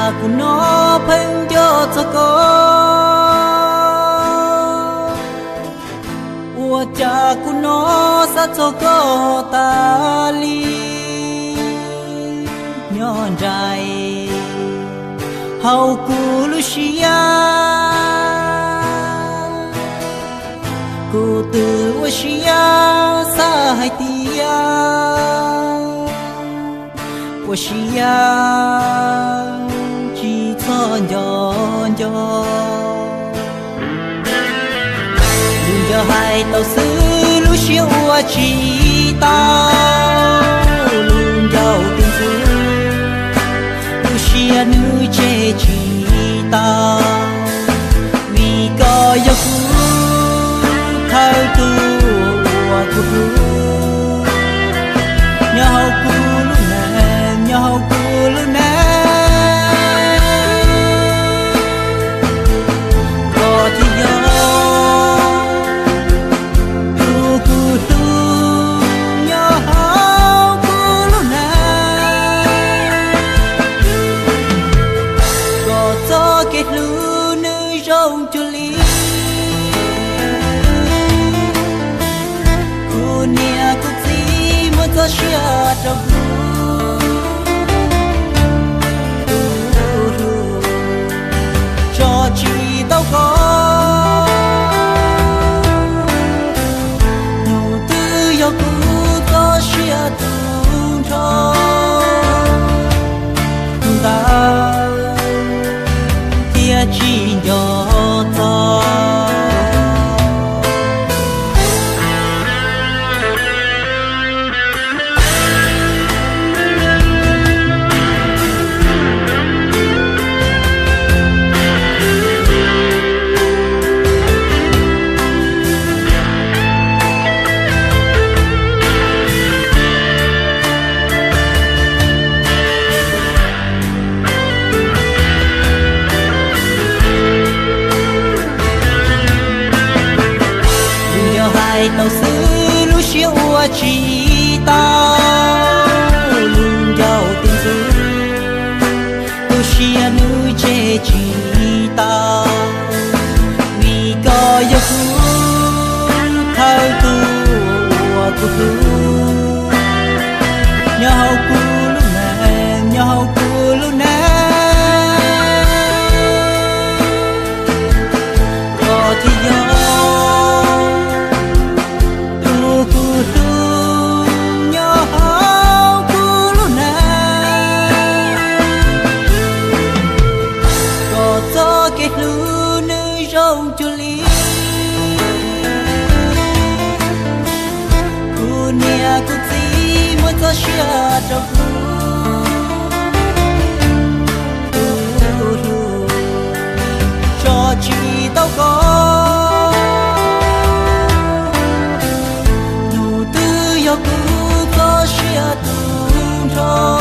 Kuv no pheej nco txog koj, ua cas kuv no xav txog koj tas li. Nyob nraim hauv kuv lub siab, kuv twb ua siab xav hais tias ua siab tsis txhob nco nco. Lus ncauj hais tau xwb lub siab ua tsis tau, lus ncauj tus ntxub lub siab nws tseg tsis tau. Vim koj yog kuv thawj tug uas kuv hlub, nyob hauv kuv lub neej, nyob hauv kuv lub neej. Koj thiaj yog tus kuv hlub nyob hauv kuv lub neej. Koj txoj kev hlub nws zoo cuag li kuv niam kuv txiv muab txoj sia rau kuv, kuv hlub tso tsis tau koj. Nws twb yog kuv txoj sia tus nrho ntawd thiaj tsis nco txog. Lus ncauj hais tau xwb lub siab ua tsis tau, lus ncauj tus ntxub lub siab nws tseg tsis tau. Vim koj yog kuv thawj tug uas kuv hlub, nyob hauv kuv lub neej, nyob hauv kuv lub neej. Koj thiaj yog tus kuv hlub nyob hauv kuv lub neej. Koj txoj kev hlub nws zoo cuag li kuv niam kuv txiv muab txoj sia rau kuv, kuv hlub tso tsis tau koj. Nws twb yog kuv txoj sia tus nrho